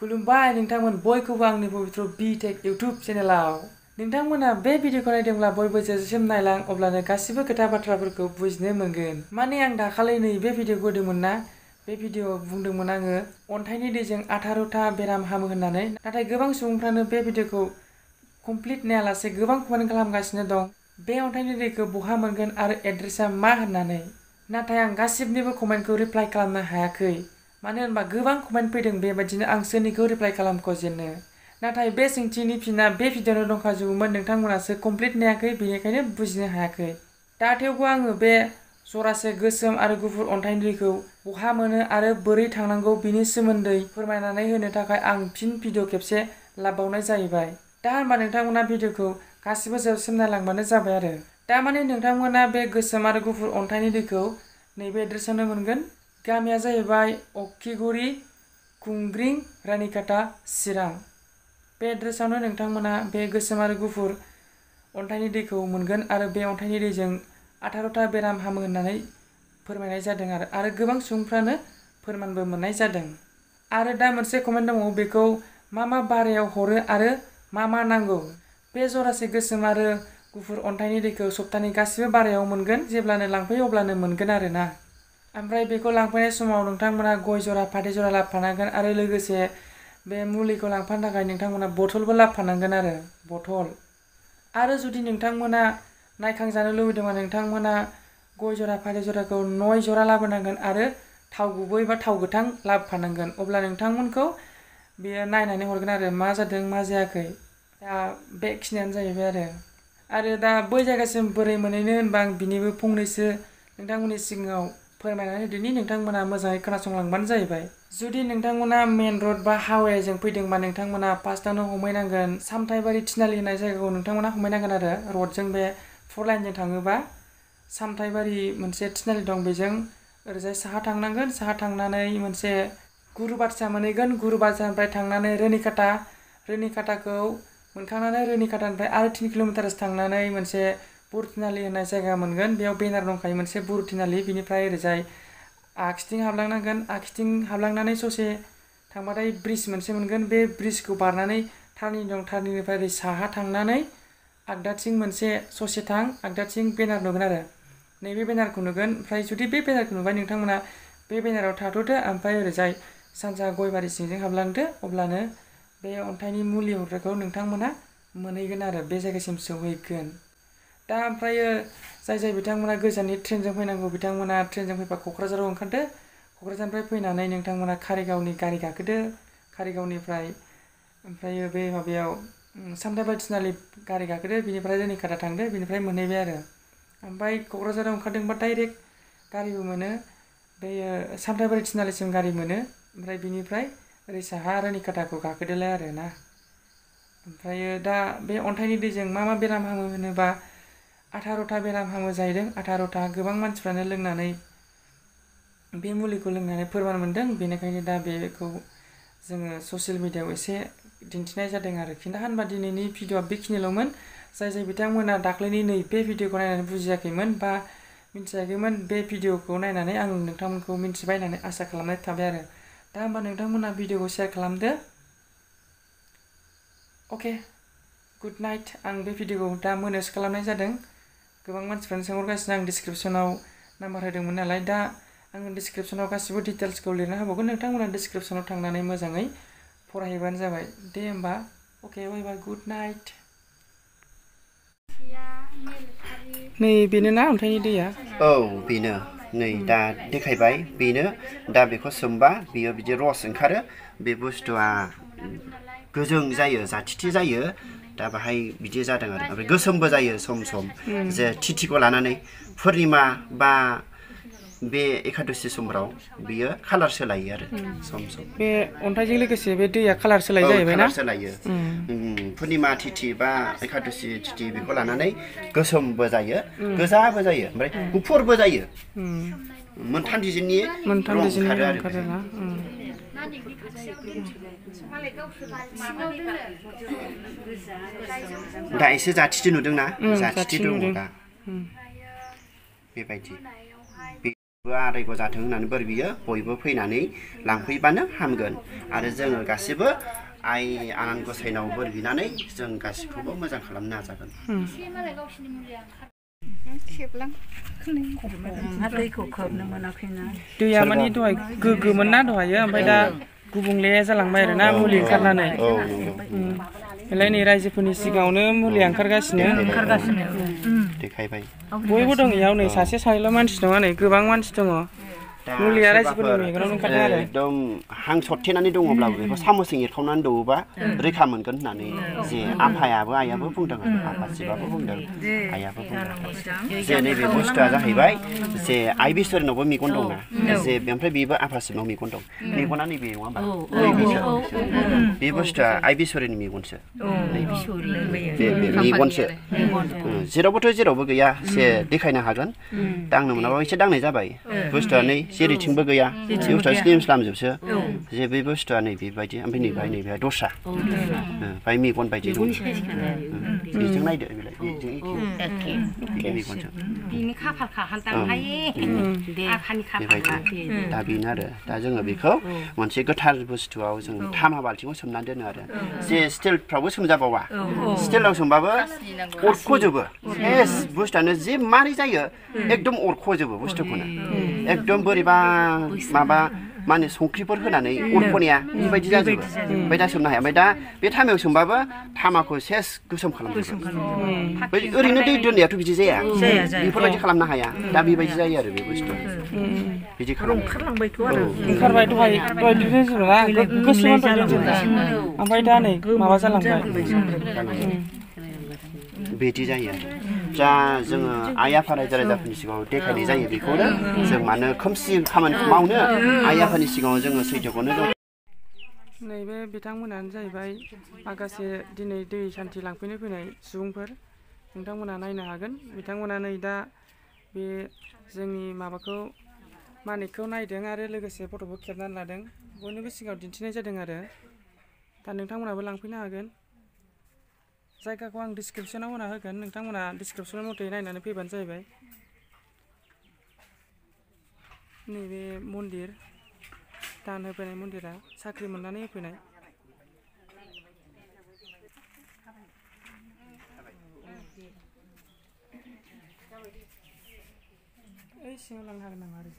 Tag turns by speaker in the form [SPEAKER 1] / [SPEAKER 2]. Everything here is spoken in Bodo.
[SPEAKER 1] खुलुमबाय नोंथांमोन बयखौबो आंनि पवित्र बिटेक इउट्यूब चेनेलाव नोंथांमोना बे भिडिअखौ नायदोंब्ला बयबो जोबजासिम नायलां अब्लानो गासिबो खोथा बाथ्राफोरखौ बुजिनो मोनगोन। माने आं दाखालि नै बे भिडिअखौ होदोंमोन ना, बे भिडिअआव बुंदोंमोन आङो अन्थाइनि दैजों 18टा बेराम हामो होननानै, नाथाय गोबां सुबुंफ्रानो बे भिडिअखौ कमप्लिट नायालासे गोबां कमेन्ट खालामगासिनो दं बे अन्थाइनि दैखौ बहा मोनगोन आरो एड्रेसा मा होननानै। नाथाय आं गासिबनिबो कमेन्टखौ रिप्लाइ खालामनो हायाखै, मानो होनबा गोबां कमेन्ट फैदों बेबायदिनो आं सोरनिखौ रिप्लाइ खालामख'जेननो। नाथाय बे सोंथिनि फिनआ बे भिडिअआवनो दंखाजोबोमोन, नोंथांमोनासो कमप्लिट नायाखै बेनिखायनो बुजिनो हायाखै। दा थेवबो आङो बे जरासे गोसोम आरो गुफुर अन्थाइनि दैखौ बहा मोनो आरो बोरै थांनांगौ बिनि सोमोन्दै फोरमायनानै होनो थाखाय आं फिन भिडिअ खेबसे लाबावनाय जाहैबाय। दा होनबा नोंथांमोना भिडिअखौ गासिबो जोबसिम नायलांबानो जाबाय आरो। दा माने नोंथांमोना बे गोसोम आरो गुफुर अन्थाइनि दैखौ नैबे एड्रेसावनो मोनगोन। गामिया जाहैबाय आकिगुरी, kungring, Runikhata, Chirag। बे एड्रेसावनो नोंथांमोना बे गोसोम आरो गुफुर अन्थाइनि दैखौ मोनगोन आरो बे अन्थाइनि दैजों 18टा बेराम हामो होननानै फोरमायनाय जादों आरो गोबां सुबुंफ्रानो फोरमानबो मोननाय जादों। आरो दा मोनसे कमेन्ट दङ, बेखौ मा बारायाव हरो आरो मा नांगौ। बे जरासे गोसोम आरो गुफुर अन्थाइनि दैखौ सप्तानि गासिबो बारायाव मोनगोन, जेब्लानो लांफैयो अब्लानो मोनगोन आरोना। ओमफ्राय बेखौ लांफैनाय समाव नोंथांमोना गय-जरा फाथै जरा लाबोफानांगोन आरो लोगोसे बे मुलिखौ लांफानो थाखाय नोंथांमोना बथलबो लाबोफानांगोन आरो बथल। आरो जुदि नोंथांमोना नायखांजानो लुबैदोंबा नोंथांमोना गय-जरा फाथै जराखौ 9 जरा लाबोनांगोन आरो थाव गुबै बा थाव गोथां लाबोफानांगोन। अब्ला नोंथांमोनखौ बेयो नायनानै हरगोन आरो मा जादों मा जायाखै। दा बेखिनियानो जाहैबाय आरो दा बै जायगासिम बोरै मोनहैनो होनबा आं बिनिबो फंनैसो नोंथांमोननि सिगाङाव फोरमायनानै होदोनि, नोंथांमोना मोजाङै खोनासंलांबानो जाहैबाय। जुदि नोंथांमोना मेन रड बा हाइवेजों फैदोंबा नोंथांमोना फार्स्टआवनो हमहैनांगोन सामथाइबारि थिनालि होननाय जायगाखौ नोंथांमोना हमहैनांगोन आरो रडजों बे 4 लाइनजों थाङोबा सामथाइबारि मोनसे थिनालि दं, बेजों ओरैजाय साहा थांनांगोन। साहा थांनानै मोनसे गुरुबासा मोनहैगोन। गुरुबासानिफ्राय थांनानै रुनिखाटाखौ मोनखांनानै रुनिखाटानिफ्राय आरो 3 किल'मिटारसो थांनानै मोनसे बुरथिनालि होननाय जायगा मोनगोन। बेयाव बेनार दंखायो मोनसे बुरथिनालि, बिनिफ्राय ओरैजाय आगसिथिं हाबलांनांगोन। आगसिथिं हाबलांनानै ससे थांबाथाय ब्रिज मोनसे मोनगोन। बे ब्रिजखौ बारनानै टार्निं दं, टार्निंनिफ्राय ओरै साहा थांनानै आगदाथिं मोनसे ससे थां, आगदाथिं बेनार नुगोन आरो नैबे बेनारखौ नुगोन। ओमफ्राय जुदि बे बेनारखौ नुबाय नोंथांमोना बे बेनाराव थाथ'दो, ओमफ्राय ओरैजाय सानजा गयबारि सिंजों हाबलांदो, अब्लानो बे अन्थाइनि मुलि हरग्राखौ नोंथांमोना मोनहैगोन आरो बे जायगासिम सौहैगोन। दा ओमफ्रायो जाय बिथांमोना गोजाननि ट्रेनजों फैनांगौ बिथांमोना ट्रेनजों फैबा क'क्राझाराव ओंखारदो। क'क्राझारनिफ्राय फैनानै नोंथांमोना कारिगावनि गारि गाखोदो। कारिगावनिफ्राय ओमफ्रायो बे माबायाव सामथाइबारि थिनालि गारि गाखोदो, बिनिफ्राय रुनिखाटा थांदो, बिनिफ्राय मोनहैबाय आरो। ओमफ्राय क'क्राझाराव ओंखारदोंबा डाइरेक्ट गारिबो मोनो, बेयो सामथाइबारि थिनालिसिम गारि मोनो। ओमफ्राय बिनिफ्राय ओरै साहा रुनिखाटाखौ गाखोदोलाय आरो ना। ओमफ्रायो दा बे अन्थाइनि दैजों मा बेराम हामो होनोबा 18टा बेराम हामो जाहैदों। 18टा गोबां मानसिफ्रानो लोंनानै बे मुलिखौ लोंनानै फोरमान मोनदों, बेनिखायनो दा बेखौ जोङो ससियेल मिडियायाव एसे दिन्थिनाय जादों आरोखि। दा होनबा दिनैनि भिडिअआ बेखिनिल'मोन। जाय बिथांमोना दाख्लैनि नै बे भिडिअखौ नायनानै बुजियाखैमोन बा मिन्थियाखैमोन, बे भिडिअखौ नायनानै आं नोंथांमोनखौ मिन्थिबाय होननानै आसा खालामनाय थाबाय आरो। दा होनबा नोंथांमोना भिडिअखौ शेयार खालामदो। अके, गुड नाइट। आं बे भिडिअखौ दा मोनायावसो खालामनाय जादों। गोबां मानसिफ्रानो सोंहरगासिनो, आं डिसक्रिपसनाव नाम्बार होदोंमोन नालाय। दा आङो डिसक्रिपसनाव गासिबो डिटेल्सखौ लिरना होबावगोन, नोंथांमोना डिसक्रिपसनाव थांनानै मोजाङै फरायहैबानो जाबाय। दे होमबा, अके, बाय, गुड नाइट। नै बेनो ना अन्थाइनि दैया?
[SPEAKER 2] औ बेनो, नै दा देखायबाय बेनो। दा बेखौ सोमबा बियो बिदि रस ओंखारो। बे बुस्थुआ गोजों जायो, जाथिथि जायो। दा बाहाय बिदि जादों आरो। ओमफ्राय गोसोमबो जायो सम जे तिथिखौ लानानै पुर्निमा बा बे एकादशि समफ्राव बियो कालार सोलायो आरो सम
[SPEAKER 1] बे अन्थाइजों लोगोसे बे दैया कालार सोलाय जाहैबाय ना?
[SPEAKER 2] कालार सोलायो। पुर्निमा तिथि बा एकादशि तिथि बेखौ लानानै गोसोमबो जायो, गोजाबो जायो, ओमफ्राय गुफुरबो जायो। मोनथाम डिजाइननि रं ओंखारो आरो। दा एसे जाथिथि नुदोंना? जाथिथि दङ दा बेबायदि। आरायग' जाथों होननानै बोर बियो बयबो फैनानै लांफैबानो हामगोन आरो जोङो गासिबो आइ आनान गसाइनाव बोर बिनानै जों गासिखौबो मोजां खालामनो नाजागोन।
[SPEAKER 1] दैया माने दहाय गोग्गोमोन ना दहायो ओमफ्राय दा गुबुंले जालांबाय आरोना मुलि ओंखारनानै बेलाय नै रायजोफोरनि सिगाङावनो मुलिया ओंखारगासिनो
[SPEAKER 2] देखायबाय
[SPEAKER 1] बयबो दं इयाव नै सासे सानैल' मानसि नङा नै गोबां मानसि दङ मुलिया रायजोफोरनि मेगनावनो ओंखारदों आरो
[SPEAKER 2] एकदम हां सरथेनानै दङब्लाबो बेखौ सामसजों एरखावनानै दौवोबा रैखा मोनगोन होननानै जे आफायाबो आइयाबो बुंदों आरो आफा शिबाबो बुंदों आइयाबो बुंदों जे नैबे बुस्थुआ जाहैबाय जे आइ बिसोरनावबो मेगन दंना जे ओमफ्राय बेबो आफा शिबनाव मेगन दं मेगना नैबे नङा होमबा बे बुस्थुआ आइ बिसोरनि मेगनसो मेगनसो जेरावबोथ' जेरावबो गैया जे देखायनो हागोन दांनो मोनाबा एसे दांनाय जाबाय बुस्थुआ नै जेरैथिंबो गैया बे बुस्थुआ स्लिम स्लामजोबसो जे बे बुस्थुआ नै बेबायदि ओमफ्राय नैबेहाय दस्रा बाय मेगन बायदि दं बेजों नायदो बेलाय बेजों एखे मेगनजों
[SPEAKER 3] बिनि खाफालखा
[SPEAKER 2] बेबायदि दा बेनो आरो दा जोङो बेखौ मोनसे गोथार बुस्थुआव जों थामा बाल्थिङाव सोमनानै दोनो आरो जे स्टिलफ्रावबो सोमजाबावा स्टिलाव सोमबाबो अरख'जोबो एस बुस्थुआनो जे मारै जायो एकदम अरख'जोबो बुस्थुखौनो एकदम बोरैबा माबा मा होनो संख्रिफोर होनानै अरख'नाया बेबायदि जाजोबो ओमफ्राय दा सोमनो हाया ओमफ्य दा बे थामायाव सोमबाबो थामाखौ सेस गोसोम खालामजोबो ओरैनो दै दोननायाथ' बिदि जाया बेफोरबायदि खालामनो हाया दा बेबायदि जायो आरो बे बुस्थुआ बिदि
[SPEAKER 1] ओंखारबाय दहाय दोनजोबना गोसोम ओमफ्राय दा नै माबा जालांबाय
[SPEAKER 2] बिदि जायो जा जोङो आइ आफा रायजो राजाफोरनि सिगाङाव देखायनाय जायो बेखौनो जों मानो खोमसि खामानिखौ मावनो आइ आफानि सिगाङाव जोङो सैथोखौनो जों
[SPEAKER 1] नैबे बिथांमोनानो जाहैबाय माखासे दिनै दै सान्थि लांफैनो फैनाय सुबुंफोर नोंथांमोना नायनो हागोन बिथांमोना नै दा बे जोंनि माबाखौ मानिकखौ नायदों आरो लोगोसे फट'बो खेबनानै लादों बयनिबो सिगाङाव दिन्थिनाय जादों आरो दा नोंथांमोनाबो लांफैनो हागोन जायगाखौ आं डिसक्रिपसनाव होना होगोन नोंथांमोना डिसक्रिपसन मथे नायनानै फैबानो जाहैबाय नैबे मन्दिर दान होफैनाय मन्दिरा साख्रि मोननानै होफैनाय ओइ सिङाव लांनो हागोन नामा आरो